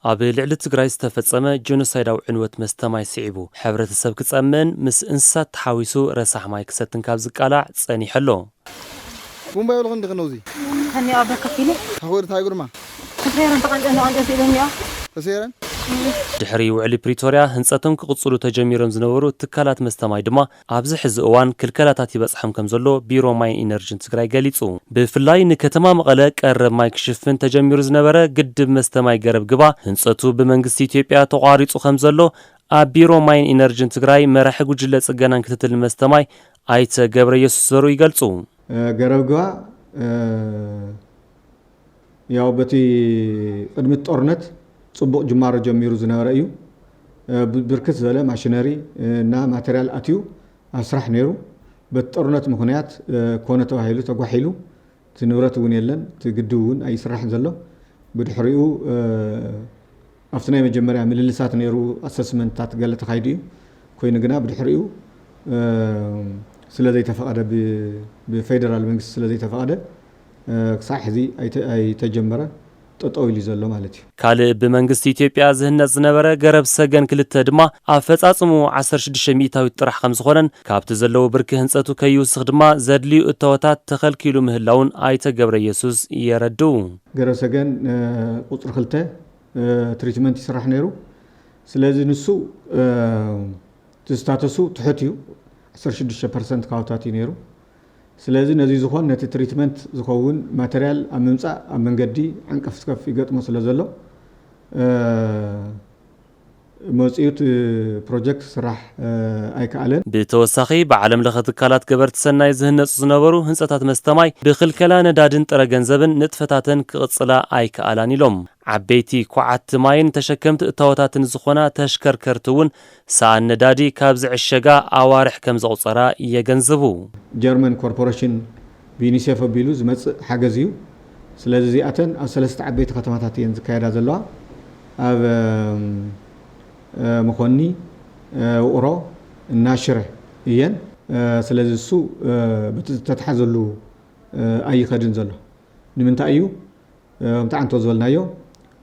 ኣብ ልዕሊ ትግራይ ዝተፈጸመ ጀኖሳይዳዊ ዕንወት መስተ ማይ ስዒቡ፣ ሕብረተሰብ ክጸምእን ምስ እንስሳት ተሓዊሱ ረሳሕ ማይ ክሰትን ካብ ዝቃላዕ ጸኒሑ ኣሎ። ቡምባ ይብልኹ እንዲኽ ነውዚ ከኒኣ በከፊሉ ተኽወድ እንታይ ጉርማ ክፍሬረን ተቐንጨን ተቐንጨን ስኢለኒኣ ተሰይረን ድሕሪ ውዕሊ ፕሪቶርያ ህንጸቶም ክቕጽሉ ተጀሚሮም ዝነበሩ ትካላት መስተ ማይ ድማ ኣብዚ ሕዚ እዋን ክልከላታት ይበጽሖም ከም ዘሎ ቢሮ ማይን ኢነርጅን ትግራይ ገሊጹ። ብፍላይ ንከተማ መቐለ ቀረብ ማይ ክሽፍን ተጀሚሩ ዝነበረ ግድብ መስተ ማይ ገረብ ግባ ህንጸቱ ብመንግስቲ ኢትዮጵያ ተቋሪጹ ከም ዘሎ ኣብ ቢሮ ማይን ኢነርጅን ትግራይ መራሒ ጉጅለ ጽገናን ክትትልን መስተ ማይ ኣይተ ገብረ የሱስ ዘሩ ይገልጹ። ገረብ ግባ ያው በቲ ቅድሚ ጦርነት ጽቡቕ ጅማሮ ጀሚሩ ዝነበረ እዩ። ብርክት ዝበለ ማሽነሪ እና ማተርያል ኣትዩ ኣብ ስራሕ ነይሩ። በቲ ጦርነት ምኽንያት ኮነ ተባሂሉ ተጓሒሉ እቲ ንብረት እውን የለን፣ እቲ ግድብ እውን ኣይስራሕን ዘሎ። ብድሕሪኡ ኣብቲ ናይ መጀመርያ ምልልሳት ነይሩ ኣሰስመንትታት ገለ ተኻይዱ እዩ። ኮይኑ ግና ብድሕሪኡ ስለ ዘይተፈቐደ ብፌደራል መንግስቲ ስለ ዘይተፈቐደ ክሳዕ ሕዚ ኣይተጀመረ ጠጠው ኢሉ ዘሎ ማለት እዩ። ካልእ ብመንግስቲ ኢትዮጵያ ዝህነጽ ዝነበረ ገረብ ሰገን ክልተ ድማ ኣፈጻጽምኡ ዓሰርተ ሽዱሽተ ሚእታዊት ጥራሕ ከም ዝኾነን ካብቲ ዘለዎ ብርኪ ህንጸቱ ከይውስኽ ድማ ዘድልዩ እተወታት ተኸልኪሉ ምህላውን ኣይተ ገብረ የሱስ የረድኡ። ገረብ ሰገን ቁፅሪ ክልተ ትሪትመንት ይስራሕ ነይሩ። ስለዚ ንሱ እቲ ስታተሱ ትሑት እዩ፣ ዓሰርተ ሽዱሽተ ፐርሰንት ካውታት እዩ ነይሩ። ስለዚ ነዚ ዝኾን ነቲ ትሪትመንት ዝኸውን ማተርያል ኣብ ምምፃእ ኣብ መንገዲ ዓንቀፍስከፍ ይገጥሞ ስለ ዘሎ መፂኡ እቲ ፕሮጀክት ክስራሕ ኣይከኣለን። ብተወሳኺ ብዓለም ለኸ ትካላት ገበርቲ ሰናይ ዝህነፁ ዝነበሩ ህንፀታት መስተ ማይ ብክልከላ ነዳድን ጥረ ገንዘብን ንጥፈታተን ክቕፅላ ኣይከኣላን ኢሎም። ዓበይቲ ኳዓቲ ማይን ተሸከምቲ እታወታትን ዝኾና ተሽከርከርቲ እውን ሰኣን ነዳዲ ካብ ዝዕሸጋ ኣዋርሕ ከም ዘቑፀራ የገንዝቡ። ጀርመን ኮርፖሬሽን ብዩኒሴፍ ኣቢሉ ዝመፅእ ሓገዝ እዩ። ስለዚ እዚኣተን ኣብ ሰለስተ ዓበይቲ ከተማታት እየን ዝካየዳ ዘለዋ፣ ኣብ መኾኒ፣ ውቕሮ እና ሽረ እየን። ስለዚ እሱ በቲ ዝተትሓዘሉ ኣይኸድን ዘሎ። ንምንታይ እዩ? ከምቲ ዓንቶ ዝበልናዮ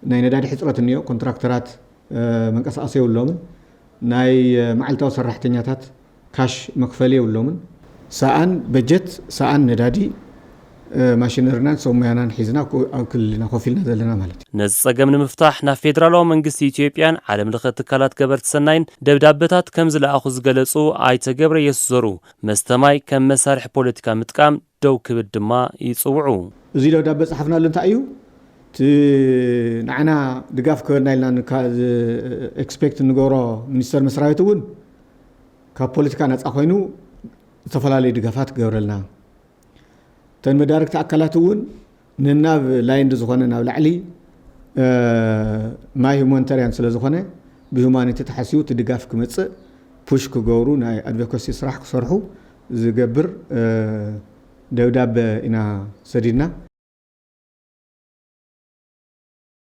ናይ ነዳዲ ሕፅረት እኒኦ፣ ኮንትራክተራት መንቀሳቐሲ የብሎምን፣ ናይ መዓልታዊ ሰራሕተኛታት ካሽ መክፈሊ የብሎምን። ሰኣን በጀት፣ ሰኣን ነዳዲ፣ ማሽነሪናን ሰብ ሞያናን ሒዝና ኣብ ክልልና ኮፍ ኢልና ዘለና ማለት እዩ። ነዚ ፀገም ንምፍታሕ ናብ ፌደራላዊ መንግስቲ ኢትዮጵያን ዓለም ለኸ ትካላት ገበርቲ ሰናይን ደብዳበታት ከም ዝለኣኹ ዝገለፁ ኣይተ ገብረ የሱስ ዘሩ መስተ ማይ ከም መሳርሒ ፖለቲካ ምጥቃም ደው ክብል ድማ ይፅውዑ። እዚ ደብዳበ ፀሓፍናሉ እንታይ እዩ? እቲ ንዓና ድጋፍ ክህበና ኢልና ኤክስፔክት እንገብሮ ሚኒስተር መስሪያ ቤት እውን ካብ ፖለቲካ ነፃ ኮይኑ ዝተፈላለዩ ድጋፋት ክገብረልና፣ እተን መዳርግቲ ኣካላት እውን ንናብ ላይንድ ዝኾነ ናብ ላዕሊ ማይ ሁማኒታርያን ስለ ዝኾነ ብሁማኒቲ ተሓሲቡ እቲ ድጋፍ ክመፅእ ፑሽ ክገብሩ ናይ ኣድቮካሲ ስራሕ ክሰርሑ ዝገብር ደብዳበ ኢና ሰዲድና።